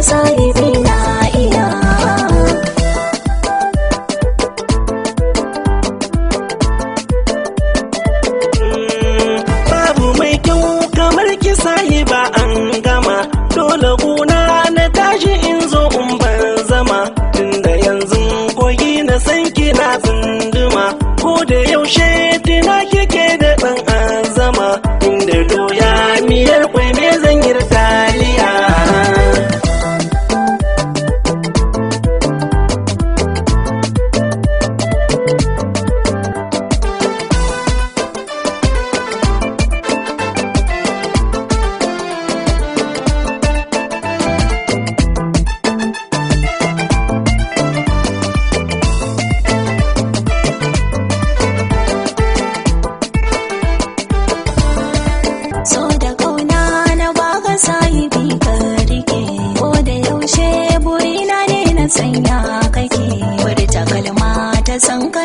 sahibi na iya. Babu mai kyau kamar ki sahiba, an gama. Dole guna na tashi in zo in ban zama, tunda yanzu kogi na san kina tsunduma. Ko da yaushe tuna kike da ɗan azama, inda doya miyar kwai me zan yi da taliya. So da kauna na baka sahibi ka rike, ko da yaushe burina ne na sanya kake. Furta kalma ta san ka